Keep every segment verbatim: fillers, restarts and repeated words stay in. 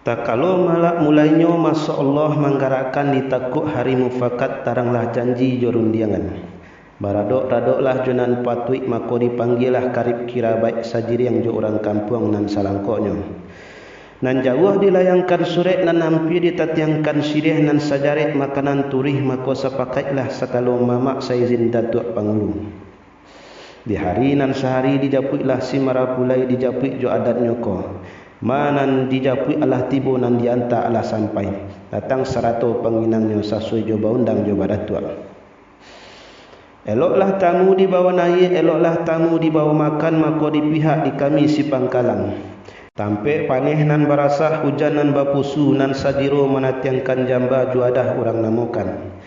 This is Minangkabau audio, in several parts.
Sakalo malak mulainyo, maso Allah manggarakkan di takuak hari mufakat, taranglah janji jo rundiangan. Baradok-radoklah jo nan patuik, mako dipanggialah karib kirabaik, sajiriang jo urang kampuang nan salangkoknyo. Nan jauah dilayangkan surek, nan ampia ditatiangkan siriah, nan sajarek makanan turih, mako sapakaiklah sakalo mamak saizin Datuak Pangulu. Di hari nan sahari dijapuiklah si marapulai, dijapuik jo adatnyo ko. Ma nan dijapuik alah tibo, nan dianta alah sampai. Datang sarato panginangnyo, sasuai jo baundang jo badatuak. Eloklah tamu dibawo naiak, eloklah tamu dibawo makan, mako dipihak di kami si pangkalan. Tampek paneh nan barasah, hujan nan bapusu, nan sajiro manatiangkan jamba, juadah urang namokan.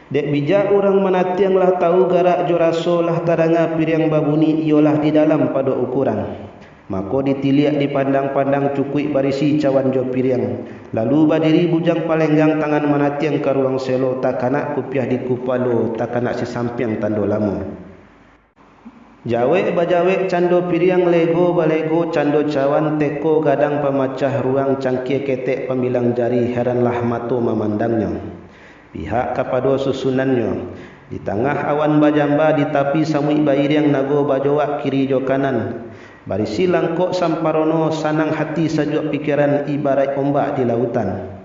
Dek bijak urang manatiang, lah tahu garak jo raso, lah tadanga piriang babunyi, iyolah di dalam pado ukuran. Mako ditiliak, dipandang-pandang, cukuik barisi cawan jo piriang. Lalu badiri bujang palenggang, tangan manatiang ka ruang selo, takanak kupiah di kupalo, takanak si sampiang tando lamo. Jawek bajawek cando piriang, lego balego cando cawan, teko gadang pamacah ruang, cangkia ketek pambilang jari, heranlah mato mamandangnyo. Pihak kapado susunannyo, di tangah awan bajamba, di tapi samuik bairiang, nago bajowak kiri jo kanan, barisi langkok samparono, sanang hati sajuak pikiran, ibaraik ombak di lautan.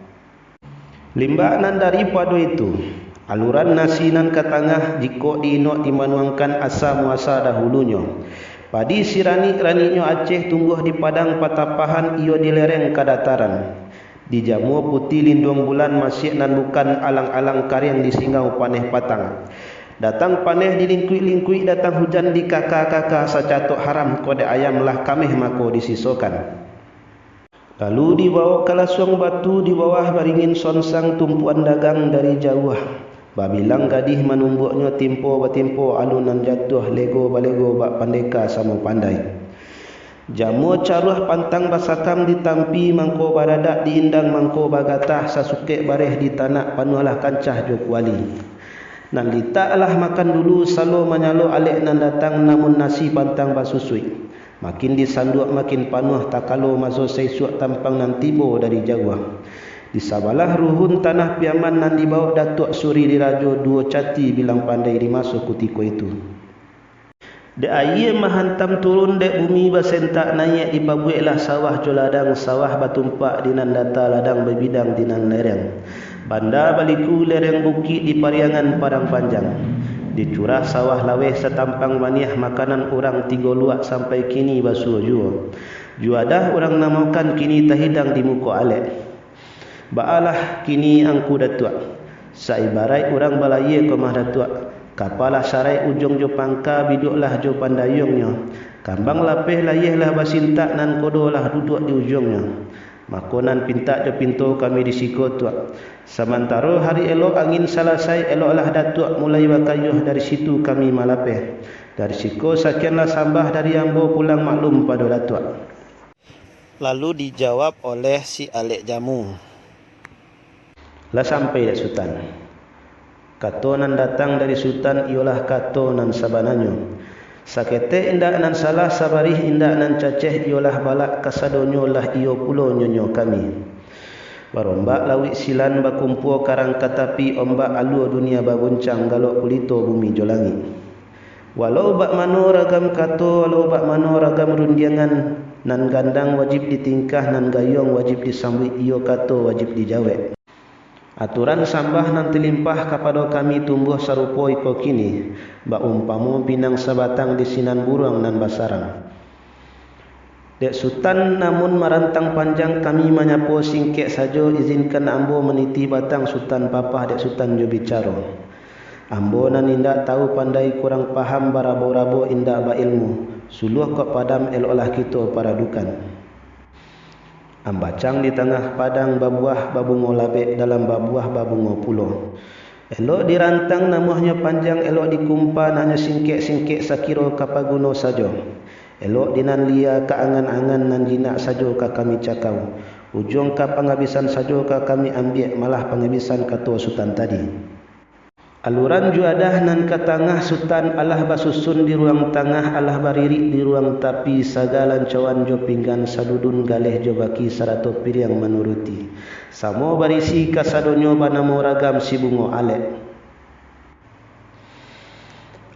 Limbak nan daripado itu, aluran nasi nan ka tangah, jikok di-inok dimanuangkan asa muasa dahulunyo. Padi siranik-raniknyo Aceh tumbuah di padang patapahan, iyo di lereng kadataran. Dijamua putiah linduang bulan, masiak nan bukan alang-alang, kariang di singau paneh patang. Datang paneh dilingkuik-lingkuik, datang hujan dikaka-kaka, sacatok haram kok dek ayam, lah kameh mako disisokan. Lalu dibawok ka lasuang batu, di bawah baringin sonsang, tumpuan dagang dari jauah. Babilang gadih manumbuaknyo, timpo batimpo alun nan jatuah, lego balego bak pandeka samo pandai. Jamua caruah pantang basakam, ditampi mangko baradak, diindang mangko bagatah, sasukek bareh di tanak, panuahlah kancah jo kuali. Nan litak lah makan dulu, salo manyalo alek nan datang, namun nasi pantang basusuik. Makin disanduak makin panuah, takalo maso saisuak, tampang nan tibo dari jauah. Di sabalah ruhun tanah Piaman, nan dibawok Datuak Suri Dirajo, duo cati bilang pandai di maso kutiko itu. Dek aia mahantam turun, dek bumi basentak naiak, dipabueklah sawah jo ladang, sawah batumpak di nan data, ladang babidang di nan lereng. Banda baliku lereng bukik, di Pariangan Padang Panjang. Di curah sawah laweh, satampang maniah, makanan urang tigo luak, sampai kini basuo juo. Juadah urang namokan, kini tahidang di muko alek. Baalah kini angku Datuak, saibaraik urang balayia ko mah Datuak, kapalah saraik ujuang jo pangka, biduaklah jo pandayuangnyo, kambang lapeh layeh lah basintak, nan kodo lah duduak di ujuangnyo. Mako nan pintak jo pinto kami di siko Tuak. Samantaro hari elok angin salasai, eloklah Datuak mulai bakayuah, dari situ kami malapeh. Dari siko sakianlah sambah dari ambo, pulang maklum pado Datuak. Lalu dijawab oleh si alek jamu. Lah sampai dek Sutan. Kato nan datang dari Sutan iyolah kato nan sabananyo. Saketek indak nan salah, sabarih indak nan caceh, iyolah balak kasadonyo, lah iyo pulo nyonyo kami. Barombak lauik silan, bakumpua karang ka tapi, ombak alua dunia baguncang, galok kulito bumi jo langik. Walau bak mano ragam kato, walau bak mano ragam rundiangan, nan gandang wajib ditingkah, nan gayuang wajib disambuik, iyo kato wajib dijawek. Aturan sambah nan talimpah kapado kami tumbuah sarupo iko kini, baumpamo pinang sabatang di sinan buruang nan basarang. Dek Sutan, namun marantang panjang kami manyapo, singkek sajo izinkan ambo maniti batang Sutan papah dek Sutan jo bicaro. Ambo nan indak tahu pandai, kurang paham, barabo-rabo, indak bailmu, suluah kok padam, eloklah kito paradukan. Ambacang di tangah padang babuah, babungo labek, dalam babuah babungo pulo. Elok dirantang namuahnyo panjang, elok dikumpa naknyo singkek-singkek, sakiro ka paguno sajo. Elok di nan lia ka angan-angan, nan jinak sajo ka kami cakau. Ujuang ka pangabisan sajo ka kami ambiak, malah pangabisan kato Sutan tadi. Aluran juadah nan ka tangah Sutan alah basusun di ruang tangah, alah baririk di ruang tapi, saga lancoan jo pinggan, sadudun galeh jo baki, sarato piriang manuruti. Samo barisi kasadonyo banamo ragam si bungo alek.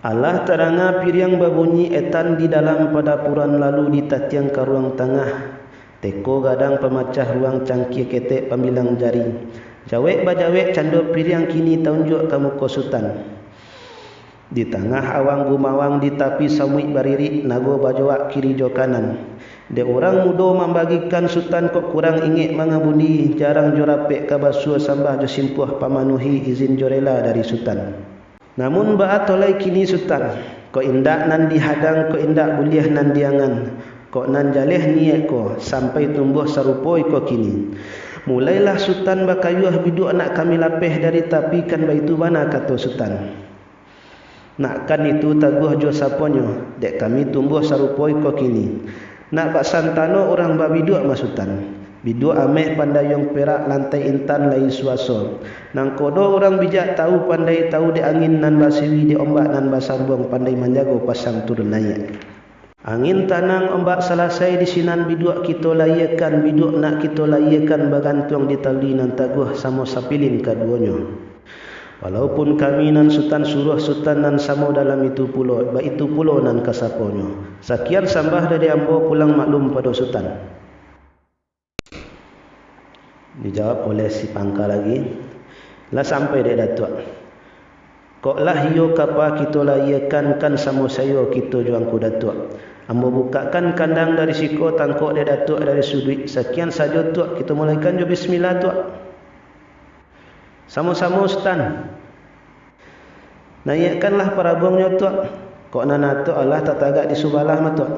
Alah tadanga piriang babunyi etan di dalam padapuran, lalu ditatiang ka ruang tangah. Teko gadang pamacah ruang, cangkia ketek pambilang jari. Jawek bajawek cando piriang, kini taunjuak ka muko Sutan. Di tangah awang gumawang, di tapi samuik baririk, nago bajoak kiri jo kanan. Dek urang mudo mambagikan, Sutan kok kurang ingek mangabundi, jarang jo rapek ka basua, sambah jo simpuah pamanuhi, izin jo rela dari Sutan. Namun baa to lai kini Sutan, kok indak nan dihadang, kok indak buliah nan diangan, kok nan jaleh niaik ko, sampai tumbuah sarupo iko kini. Mulailah Sutan bakayuah biduak nak kami lapeh dari tapi, kan baitu bana kato Sutan. Nak kan itu taguah jo saponyo, dek kami tumbuah sarupo iko kini. Nak bak santano urang babiduak mah Sutan. Biduak ameh pandayuang perak, lantai intan lai suaso. Nangkodo urang bijak tahu, pandai tahu dek angin nan basiwi, dek ombak nan basambuang, pandai manjago pasang turun naiak. Angin tanang, ombak salasai, di sinan biduak kito layiakan, biduak nak kito layiakan, bagantuang di tali nan taguah, samo sapilin kaduonyo. Walaupun kami nan Sutan suruah, Sutan nan samo dalam itu pulo, baitu pulo nan kasaponyo. Sakian sambah dari ambo, pulang maklum pado Sutan. Dijawab oleh si pangka lagi, "Lah sampai, dek Datuak." "Kok lah iyo kapa kito layiakan, kan samo sayo kito jo Angku Datuak. Ambo bukakkan kandang dari siko, tangkok dek Datuak dari suduik. Sakian sajo, Tuak, kito mulaikan jo bismillah, Tuak." "Samo-samo, Sutan." "Naiakkanlah parabuangnyo, Tuak. Kok nan atok alah tatagak di subalah mah, Tuak."